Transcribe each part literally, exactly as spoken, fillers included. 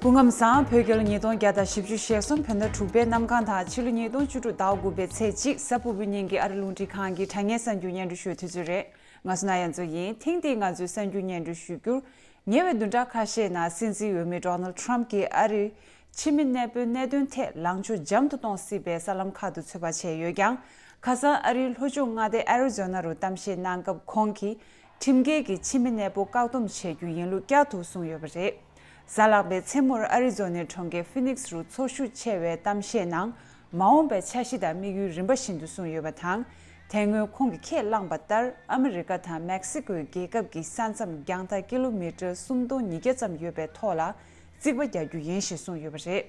སྐུ་ཁམས་བཟང་། བོད་རྒྱལ་ལོ་ཉིས་སྟོང་བརྒྱ་དང་བཞི་བཅུ་ཞེ་གསུམ་བོད་ཟླ་དྲུག་པའི་གནམ་གང་དང་ཕྱི་ལོ་ཉིས་སྟོང་བཅུ་དྲུག་ཟླ་དགུ་པའི་ཚེས་གཅིག་གཟའ་ཕུར་བུའི་ཉིན་གྱི་ཨ་རི་རླུང་འཕྲིན་ཁང་གི་དྲ་བརྙན་གསར་འགྱུར་སྙན་སྒྲོན་ཞུ་བའི་དུས་ཚོད་རེད། ང་སུ་ན་ཡན་ཚོ་ཡིན། ཐེངས་འདིའི་ང་ཚོའི་གསར་འགྱུར་སྙན་སྒྲོན་ཞུ་རྒྱུར། ཉེ་བའི་བདུན་ཕྲག་ཁ་ཤས་ནང་སྲིད་འཛིན་འོས་མི་ཌོ་ནལ་ཊམ་གྱིས་ཨ་རིར་ཕྱི་མི་གནས་སྤོའི་གནད་དོན་ཐད་ལངས་ཕྱོགས་འཇམ་དུ་གཏོང་སྲིད་པའི་གསར་ལམ་ཁག་ཏུ་ཚོད་དཔག་བྱས་ཡོད་ཀྱང་། ཁ་སང་ཨ་རིའི་ལྷོ་ཕྱོགས་མངའ་སྡེ་ཨ་རི་ཛོ་ན་རུ་གཏམ་བཤད་གནང་སྐབས་ཁོང་གིས། ཁྲིམས་འགལ་གྱིས་ཕྱི་མི་གནས་སྤོ་བཀག་སྡོམ་བྱེད་རྒྱུ་ཡིན་ལུགས་བསྐྱར་དུ་གསུངས་ཡོད་པ་རེད། གཟའ་ལྷག་པའི་མཚན་མོར་ཨ་རི་ཛོ་ནའི་གྲོང་ཁྱེར་ཧྥི་ནིག་སི་རུ་ཚོར་ཤུགས་ཆེ་བའི་གཏམ་བཤད་ནང་། མ་འོངས་པའི་འཆར་གཞི་དང་དམིགས་ཡུལ་རིམ་པ་བཞིན་དུ་གསུངས་ཡོད་པ་དང་། དེ་སྔོན་ཁོང་གིས་ཁས་བླངས་པ་ལྟར་ཨ་མི་རི་ཀ་དང་མེག་སི་ཀོའི་རྒྱལ་ཁབ་ཀྱི་ས་མཚམས་རྒྱང་ཐག་ཀི་ལོ་མི་ཊར་སུམ་སྟོང་ཉིས་བརྒྱ་ཙམ་ཡོད་པའི་ཐོག་ལ་རྩིག་པ་རྒྱག་རྒྱུ་ཡིན་ཞེས་གསུངས་ཡོད་པ་རེད།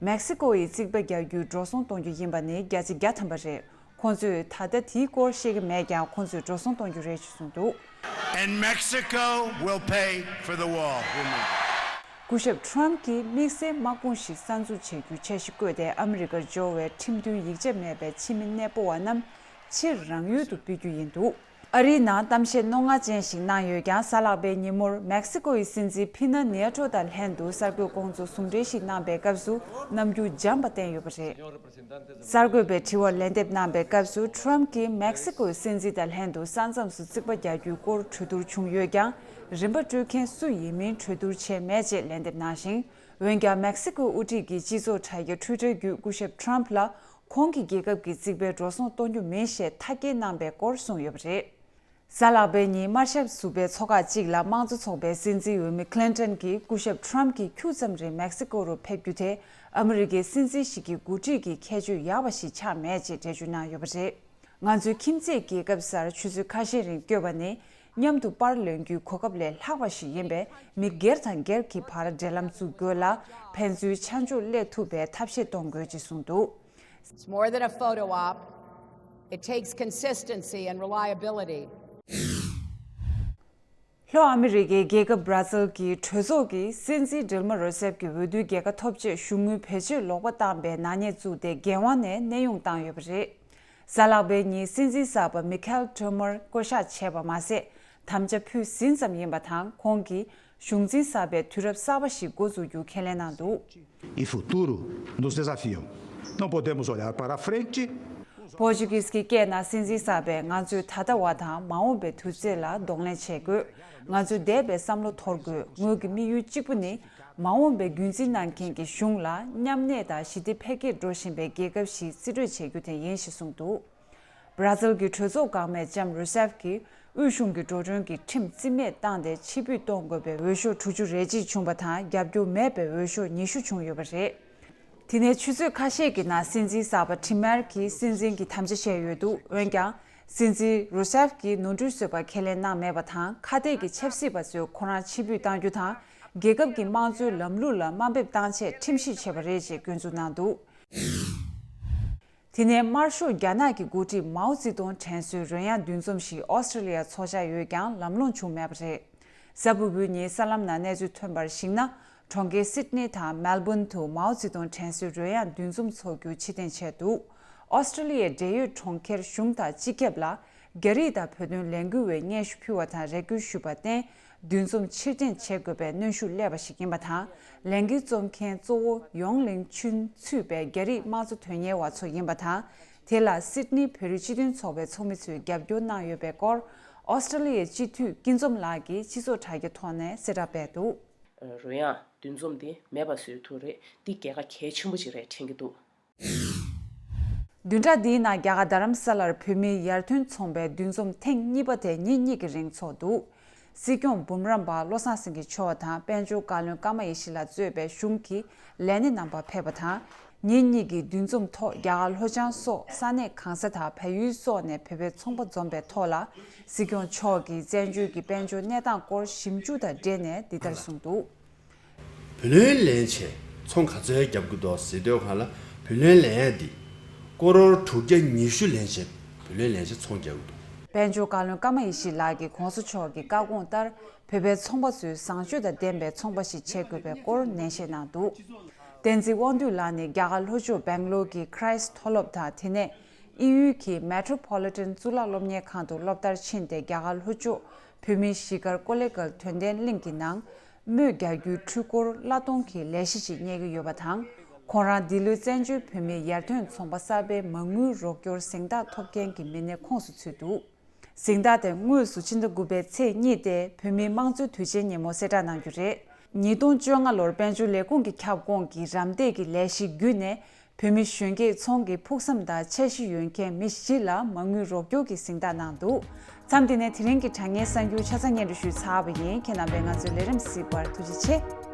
མེག་སི་ཀོ་ཡི་རྩིག་པ་རྒྱག་རྒྱུའི་འགྲོ་སོང་གཏོང་རྒྱུ་ཡིན་པ་ནི་བརྒྱ་ཆ་བརྒྱ་ཐམ་པ་རེད། ཁོང་ཚོས་ད་ལྟ་དེའི་སྐོར་བཤད་ཀྱི་མེད་ཀྱང་ཁོང་ཚོས་འགྲོ་སོང་གཏོང་རྒྱུ་རེད་ཅེས་གསུངས་འདུག And Mexico will pay for the wall. སྐུ་ཞབས་ཊམ་གྱིས་དམིགས་བསལ་དམག་དཔུང་ཞིག་གསར་འཛུགས་བྱེད་རྒྱུའི་འཆར་གཞི་བཀོད་དེ་ཨ་མི་རི་ཀར་འབྱོར་བའི་ཁྲིམས་མཐུན་ཡིག་ཆ་མེད་པའི་ཕྱི་མི་གནས་སྤོ་བ་རྣམས་ཕྱིར་རང་ཡུལ་དུ་འབུད་རྒྱུ་ཡིན་འདུག་ཨ་རིའི་ནང་གཏམ་བཤད་རྣོ་ངར་ཅན་ཞིག་གནང་ཡོད་ཀྱང་། གཟའ་ལྷག་པའི་ཉིན་མོར་མེག་སི་ཀོ་ཡི་སྲིད་འཛིན་ཕི་ན་ནེ་ཡ་ཊོ་དང་ལྷན་དུ་གསར་འགོད་ཁོང་ཚོ་ཟུང་འབྲེལ་ཞིག་གནང་པའི་སྐབས་སུ་རྣམ་འགྱུར་འཇམ་པ་བསྟན་ཡོད་པ་རེད། གསར་འགོད་པའི་དྲི་བར་ལན་འདེབས་གནང་པའི་སྐབས་སུ། ཊམ་གྱིས་མེག་སི་ཀོའི་སྲིད་འཛིན་དང་ལྷན་དུ་ས་མཚམས་སུ་རྩིག་པ་རྒྱག་རྒྱུའི་སྐོར་གྲོས་བསྡུར་བྱུང་ཡོད་ཀྱང་། རིན་པ་སྤྲོད་མཁན་སུ་ཡིན་མིན་གྲོས་བསྡུར་བྱས་མེད་ཅེས་ལན་འདེབས་གནང་ཞིང་། འོན་ཀྱང་། མེག་སི་ཀོའི་དབུ་ཁྲིད་ཀྱི་སྤྱི་ཚོགས་དྲ་རྒྱའི་ཊུའི་ཊར་བརྒྱུད་སྐུ་ཞབས་ཊམ་ལ་ཁོང་གི་རྒྱལ་ཁབ་ཀྱི་རྩིག་པའི་འགྲོ་སོང་གཏོང་རྒྱུ་མིན་ཞེས་མཐའ་སྐྱེལ་གནང་པའི་སྐོར་གསུངས་ཡོད་པ་རེད། གཟའ་ལྷག་པའི་ཉིན་དམར་ཞབས་ཟུར་པའི་ཚོགས་ཁག་ཅིག་ལ་དམངས་གཙོ་ཚོགས་པའི་སྲིད་འཛིན་འོས་མི་ཀི་ལིན་ཊོན་གྱིས་སྐུ་ཞབས་ཊམ་གྱིས་ཁྱུག་ཙམ་རིང་མེག་སི་ཀོ་རུ་ཕེབས་རྒྱུ་དེ་ཨ་མི་རི་ཀའི་སྲིད་འཛིན་ཞིག་གི་འགོ་ཁྲིད་ཀྱི་ཁྱད་ཆོས་ཡག་པ་ཞིག་ཆགས་མེད་ཅེས་འགྲེལ་བརྗོད་གནང་ཡོད་པ་རེད། ང་ཚོའི་ཁྱིམ་མཚེས་རྒྱལ་ཁབ་སར་ཆུ་ཚོད་ཁ་ཤས་རིང་བསྐྱོད་པ་ནི་མཉམ་དུ་པར་ལེན་རྒྱུའི་གོ་སྐབས་ལས་ལྷག་པ་ཞིག་ཡིན་པས། མི་སྒེར་དང་སྒེར་གྱི་བར་འབྲེལ་ལམ་བཙུགས་དགོས་ལ། ཕན་ཚུན་ཆ་འཇོག་སླེབས་ཐུབ་པའི་ཐབས་ཤེས་གཏོང་དགོས་ཅེས་གསུངས་འདུག It's more than a photo op. It takes consistency and reliability. ལྷོ་ཨ་མི་རི་ཀའི་རྒྱལ་ཁབ་བྷ་ར་ཛིལ་གྱི་གྲོས་ཚོགས་ཀྱིས་སྲིད་འཛིན་ཌིལ་མ་རུ་སེབ་ཀྱི་འོས་བསྡུའི་རྒྱལ་ཁ་ཐོབ་ཆེད་གཞུང་དངུལ་བེད་སྤྱོད་ལོག་པ་བཏང་པའི་ནག་ཉེས་བཙུགས་ཏེ། འགན་དབང་ནས་གནས་དབྱུང་བཏང་ཡོད་པ་རེད། གཟའ་ལྷག་པའི་ཉིན་སྲིད་འཛིན་གསར་པ་མི་ཁེལ་ཊོ་མར་བསྐོ་གཞག་བྱས་པ་མ་ཟད། དམ་བཅའ་ཕུལ་ཟིན་ཙམ་ཡིན་པ་དང་། ཁོང་གིས་གཞུང་འཛིན་གསར་པའི་དུས་རབས་གསར་པ་ཞིག་འགོ་འཛུགས་རྒྱུ་ཁས་ལེན་གནང་འདུག Il futuro nos desafia. Não podemos olhar para frente. པོར་ཅུ་གིས་ཀྱི་སྐད་ནང་སྲིད་འཛིན་གསར་པས། ང་ཚོས་ད་ལྟ་བ་དང་མ་འོངས་པའི་དུས་ཚོད་ལ་གདོང་ལེན་བྱེད་དགོས། ང་ཚོས་འདས་པའི་བསམ་བློ་དོར་དགོས། ངོས་ཀྱི་དམིགས་ཡུལ་གཅིག་པུ་ནི། མ་འོངས་པའི་རྒྱུན་འཛིན་གནང་མཁན་གྱི་གཞུང་ལ་མཉམ་གནས་དང་ཞི་བདེ་འཕེལ་རྒྱས་འགྲོ་བཞིན་པའི་རྒྱལ་ཁབ་ཞིག་རྩིས་སྤྲོད་བྱེད་རྒྱུ་དེ་ཡིན་ཞེས་གསུངས་འདུག་བྷ་ར་ཛིལ་གྱི་གྲོས་ཚོགས་འགག་མེད་ལྕམ་རུ་སེབ་ཀྱིས་དབུས་གཞུང་གི་འགྲོ་གྲོན་གྱི་ཁྲིམས་རྩིས་མེད་བཏང་སྟེ། ཕྱིར་འབུད་གཏོང་དགོས་པའི་འོས་ཤོག་དྲུག་ཅུ་རེ་གཅིག་བྱུང་བ་དང་། རྒྱབ་སྐྱོར་མེད་པའི་འོས་ཤོག་ཉི་ཤུ་བྱུང་ཡོད་པ་རེད། དེ་ནས་ཆུ་ཚོད་ཁ་ཤས་ཀྱི་ནང་སྲིད་འཛིན་གསར་པ་ཊིམ་མར་གྱིས་སྲིད་འཛིན་གྱི་དམ་བཅའ་བཞེས་ཡོད་འདུག་འོན་ཀྱང་། སྲིད་འཛིན་རུ་སེབ་ཀྱིས་ནོར་འཁྲུལ་བཟོས་པ་ཁས་ལེན་གནང་མེད་པ་དང་། ཁ་གཏད་ཀྱི་ཆབ་སྲིད་པ་ཚོས་ཁོ་རང་ཕྱིར་འབུད་གཏང་རྒྱུ་དང་། རྒྱལ་ཁབ་ཀྱི་དམངས་གཙོའི་ལམ་ལུགས་ལ་དམའ་འབེབས་བཏང་ཆེད་ཁྲིམས་ཞིབ་བྱས་པ་རེད་ཅེས་སྐྱོན་འཛུགས་གནང་འདུག་དེ་ནས་དམར་ཤོག་རྒྱ་ནག་གི་འགོ་ཁྲིད་མའོ་ཙེ་ཏུང་དྲན་གསོའི་རོལ་དབྱངས་འདུ་འཛོམས་ཤིག་ཨོ་སི་ཀྲི་ལི་ཡར་འཚོགས་འཆར་ཡོད་ཀྱང་ལམ་ལྷོང་བྱུང་མེད་པ་རེད། གཟའ་ཕུར་བུའི་ཉིན་གསར་ལམ་ནང་གནས་ཚུལ་ཐོན་པར་གཞིགས་ན། གྲོང་ཁྱེར་སིད་ནི་དང་མེལ་བོན་དུ་མའོ་ཙེ་ཏུང་དྲན་གསོའི་རོལ་དབྱངས་འདུ་འཛོམས་འཚོགས་རྒྱུ་ཕྱིར་འཐེན་བྱས་འདུག་ཨོ་སི་ཀྲི་ལི་ཡའི་འབྲེལ་ཡོད་གྲོང་ཁྱེར་གཞུང་དང་སྤྱི་ཁྱབ་ལ། རྒྱ་རིགས་དང་བོད་དོན་ལས་འགུལ་བས་སྙན་ཞུ་ཕུལ་བ་དང་རེ་སྐུལ་ཞུས་པར་བརྟེན། འདུ་འཛོམས་ཕྱིར་འཐེན་བྱེད་དགོས་པའི་གནོན་ཤུགས་སླེབས་པ་ཞིག་ཡིན་པ་དང་། ལས་འགུལ་རྩོམ་མཁན་གཙོ་བོ་ཡོང་ལིང་ཆུན་ཚུད་པའི་རྒྱ་རིགས་དམངས་གཙོ་དོན་གཉེར་བ་ཚོ་ཡིན་པ་དང་། དེ་ལ་སིད་ནི་བོད་རིགས་སྤྱི་མཐུན་ཚོགས་པའི་ཚོགས་མི་ཚོས་རྒྱབ་སྐྱོར་གནང་ཡོད་པའི་སྐོར། ཨོ་སི་ཀྲི་ལི་ཡའི་སྤྱི་འཐུས་སྐྱིད་འཛོམས་ལགས་ཀྱིས་སྤྱི་ཚོགས་དྲ་རྒྱའི་ཐོག་ནས་གསལ་བསྒྲགས་སྤེལ་འདུག་རོལ་དབྱངས་འདུ་འཛོམས་དེ་མེད་པ་བཟོས་ཐུབ་རེད། འདི་རྒྱལ་ཁ་གལ་ཆེན་པོ་ཅིག་རེད་དྲན་གྱི་འདུག་བདུན་ཕྲག་འདིའི་ནང་རྒྱ་གར་རྡ་རམ་ས་ལར་བོད་མིའི་ཡར་ཐོན་ཚོང་པའི་འདུ་འཛོམས་ཐེངས་གཉིས་པ་དེ་ཉིན་གཉིས་ཀྱི་རིང་འཚོགས་འདུག་སྲིད་སྐྱོང་འབུམ་རམས་པ་བློ་བཟང་སེང་གེ་མཆོག་དང་དཔལ་འབྱོར་བཀའ་བློན་ཀརྨ་ཡེ་ཤེས་ལགས་གཙོས་པའི་གཞུང་གི་ལས་སྣེ་རྣམ་པ་ཕེབས་པ་དང་། ཉིན་གཉིས་ཀྱི་འདུ་འཛོམས་ཐོག་རྒྱ་གར་ལྷོ་བྱང་སོགས་ས་གནས་གང་ས་དང་བལ་ཡུལ་སོགས་ནས་བོད་པའི་ཚོང་པ་འཛོམས་པའི་ཐོག་ལ། སྲིད་སྐྱོང་མཆོག་གིས་བཙན་བྱོལ་གྱི་དཔལ་འབྱོར་གནས་སྟངས་སྐོར་ཞིབ་འཇུག་དང་འབྲེལ་ནས་འདི་ལྟར་གསུངས་འདུག་བུ་ལོན་ལེན་བྱས་ཚོང་ག་ཚོད་རྒྱབ་ཀྱི་འདུག་ཟེར་དུས་སྒང་ལ། བུ་ལོན་ལེན་ཡ་འདི་ཀོ་རོར་དྲུག་བརྒྱ་ཉི་ཤུ་ལེན་བྱས་བུ་ལོན་ལེན་བྱས་ཚོང་རྒྱག་གི་འདུག་དཔལ་འབྱོར་བཀའ་བློན་ཀརྨ་ཡེ་ཤེས་ལགས་ཀྱིས་གོང་ས་མཆོག་གི་བཀའ་དགོངས་ལྟར། བོད་པའི་ཚོང་པ་ཚོས་བཟང་སྤྱོད་དང་ལྡན་པའི་ཚོང་པ་ཞིག་བྱེད་དགོས་པའི་སྐོར་ནན་བཤད་གནང་འདུག་བསྟན་འཛིན་དབང་འདུས་ལགས་ནི་རྒྱ་གར་ལྷོ་ཕྱོགས་སྦེང་ལོར་གྱི་ཁྲའི་སི་མཐོ་སློབ་དང་། དེ་ནས་དབྱིན་ཡུལ་གྱི་མེ་ཊོ་པོ་ལི་ཊན་གཙུག་ལག་སློབ་གཉེར་ཁང་དུ་སློབ་མཐར་ཕྱིན་ཏེ། རྒྱ་གར་ལྷོ་ཕྱོགས་བོད་མིའི་གཞིས་སྒར་ཀོ་ལེ་གལ་དོན་ལྡན་གླིང་གི་ནང་། རྨོས་རྒྱག་རྒྱུའི་འཕྲུལ་འཁོར་གླ་གཏོང་གི་ལས་གཞི་ཞིག་གཉེར་གྱི་ཡོད་པ་དང་། ཁོང་རང་འདི་ལོའི་བཙན་བྱོལ་བོད་མིའི་ཡར་ཐོན་ཚོང་པ་གསར་པའི་མ་དངུལ་རོགས་སྐྱོར་གཟེངས་རྟགས་ཐོབ་མཁན་གྱི་མི་སྣའི་ཁོངས་སུ་ཚུད་འདུག། གཟེངས་རྟགས་དེ་དངོས་སུ་ཕྱི་ཟླ་དགུ་པའི་ཚེས་གཉིས་ཏེ་བོད་མིའི་དམངས་གཙོའི་དུས་ཆེན་ཉིན་མོ་གསལ་བསྒྲགས་གནང་རྒྱུ་རེད། ཉིས་སྟོང་བཅོ་ལྔ་ལོར་དཔལ་འབྱོར་ལས་ཁུངས་ཀྱི་ཁྱབ་ཁོངས་ཀྱི་རམ་འདེགས་ཀྱི་ལས་གཞི་བརྒྱུད་ནས། བོད་མི་གཞོན་སྐྱེས་ཚོང་གི་ཕུགས་བསམ་དང་འཆར་གཞི་ཡོད་མཁན་མི་བཞི་ལ་མ་དངུལ་རོགས་སྐྱོར་གྱི་གཟེངས་རྟགས་གནང་འདུག། མཚམས་འདི་ནས་དེ་རིང་གི་དྲ་བརྙན་གསར་འགྱུར་ཆ་ཚང་སྙན་སྒྲོན་ཞུས་ཚར་བ་ཡིན། ཁྱེད་རྣམ་པས་ང་ཚོའི་ལས་རིམ་གཟིགས་པར་ཐུགས་རྗེ་ཆེ།